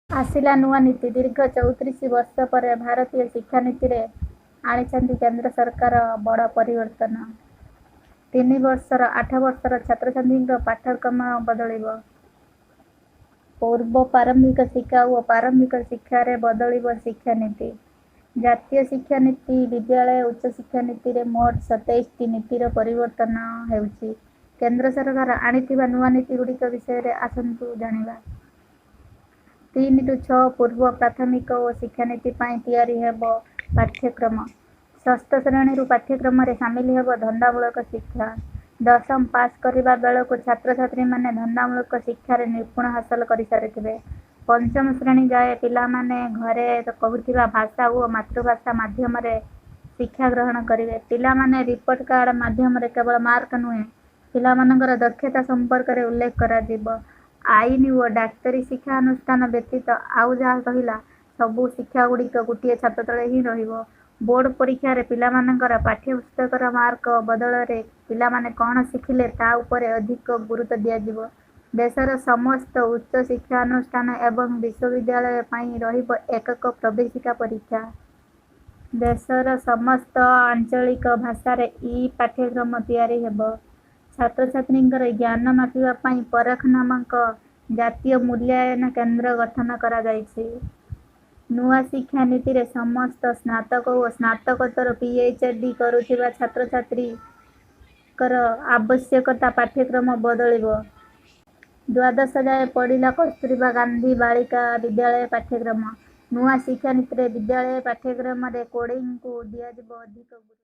ଆସିଲା ନୂଆ ନୀତି। ଦୀର୍ଘ 34 ବର୍ଷ ପରେ ଭାରତୀୟ ଶିକ୍ଷାନୀତିରେ ଆଣିଛନ୍ତି କେନ୍ଦ୍ର ସରକାର ବଡ଼ ପରିବର୍ତ୍ତନ। ତିନି ବର୍ଷରୁ ଆଠ ବର୍ଷର ଛାତ୍ରଛାତ୍ରୀଙ୍କ ପାଠ୍ୟକ୍ରମ ବଦଳିବ। ପୂର୍ବ ପ୍ରାରମ୍ଭିକ ଶିକ୍ଷା ଓ ପ୍ରାରମ୍ଭିକ ଶିକ୍ଷାରେ ବଦଳିବ ଶିକ୍ଷାନୀତି। ଜାତୀୟ ଶିକ୍ଷା ନୀତି, ବିଦ୍ୟାଳୟ ଉଚ୍ଚଶିକ୍ଷା ନୀତିରେ ମୋଟ 27ଟି ନୀତିର ପରିବର୍ତ୍ତନ ହେଉଛି। କେନ୍ଦ୍ର ସରକାର ଆଣିଥିବା ନୂଆ ନୀତି ଗୁଡ଼ିକ ବିଷୟରେ ଆସନ୍ତୁ ଜାଣିବା। ତିନିରୁ ଛଅ ପୂର୍ବ ପ୍ରାଥମିକ ଓ ଶିକ୍ଷାନୀତି ପାଇଁ ତିଆରି ହେବ ପାଠ୍ୟକ୍ରମ। ଷଷ୍ଠ ଶ୍ରେଣୀରୁ ପାଠ୍ୟକ୍ରମରେ ସାମିଲ ହେବ ଧନ୍ଦାମୂଳକ ଶିକ୍ଷା। ଦଶମ ପାସ କରିବା ବେଳକୁ ଛାତ୍ରଛାତ୍ରୀମାନେ ଧନ୍ଦାମୂଳକ ଶିକ୍ଷାରେ ନିପୁଣ ହାସଲ କରିସାରିଥିବେ। ପଞ୍ଚମ ଶ୍ରେଣୀ ଯାଏ ପିଲାମାନେ ଘରେ କହୁଥିବା ଭାଷା ଓ ମାତୃଭାଷା ମାଧ୍ୟମରେ ଶିକ୍ଷା ଗ୍ରହଣ କରିବେ। ପିଲାମାନେ ରିପୋର୍ଟ କାର୍ଡ ମାଧ୍ୟମରେ କେବଳ ମାର୍କ ନୁହେଁ, ପିଲାମାନଙ୍କର ଦକ୍ଷତା ସମ୍ପର୍କରେ ଉଲ୍ଲେଖ କରାଯିବ। ଆଇନ ଓ ଡାକ୍ତରୀ ଶିକ୍ଷାନୁଷ୍ଠାନ ବ୍ୟତୀତ ଆଉ ଯାହା ରହିଲା, ସବୁ ଶିକ୍ଷାଗୁଡ଼ିକ ଗୋଟିଏ ଛାତ ତଳେ ହିଁ ରହିବ। ବୋର୍ଡ ପରୀକ୍ଷାରେ ପିଲାମାନଙ୍କର ପାଠ୍ୟପୁସ୍ତକର ମାର୍କ ବଦଳରେ ପିଲାମାନେ କଣ ଶିଖିଲେ, ତା ଉପରେ ଅଧିକ ଗୁରୁତ୍ୱ ଦିଆଯିବ। ଦେଶର ସମସ୍ତ ଉଚ୍ଚଶିକ୍ଷାନୁଷ୍ଠାନ ଏବଂ ବିଶ୍ୱବିଦ୍ୟାଳୟ ପାଇଁ ରହିବ ଏକକ ପ୍ରବେଶିକା ପରୀକ୍ଷା। ଦେଶର ସମସ୍ତ ଆଞ୍ଚଳିକ ଭାଷାରେ ଇ-ପାଠ୍ୟକ୍ରମ ତିଆରି ହେବ। ଛାତ୍ରଛାତ୍ରୀଙ୍କର ଜ୍ଞାନ ମାପିବା ପାଇଁ ପରଖ ନାମକ ଜାତୀୟ ମୂଲ୍ୟାୟନ କେନ୍ଦ୍ର ଗଠନ କରାଯାଇଛି। ନୂଆ ଶିକ୍ଷା ନୀତିରେ ସମସ୍ତ ସ୍ନାତକ ଓ ସ୍ନାତକୋତ୍ତର ପିଏଚଡି କରୁଥିବା ଛାତ୍ରଛାତ୍ରୀଙ୍କର ଆବଶ୍ୟକତା ପାଠ୍ୟକ୍ରମ ବଦଳିବ। ଦ୍ୱାଦଶ ଯାଏ ପଢ଼ିଲା କସ୍ତୁରବା ଗାନ୍ଧୀ ବାଳିକା ବିଦ୍ୟାଳୟ ପାଠ୍ୟକ୍ରମ। ନୂଆ ଶିକ୍ଷାନୀତିରେ ବିଦ୍ୟାଳୟ ପାଠ୍ୟକ୍ରମରେ କୋଡ଼ିଂକୁ ଦିଆଯିବ ଅଧିକ ଗୁରୁତ୍ୱ।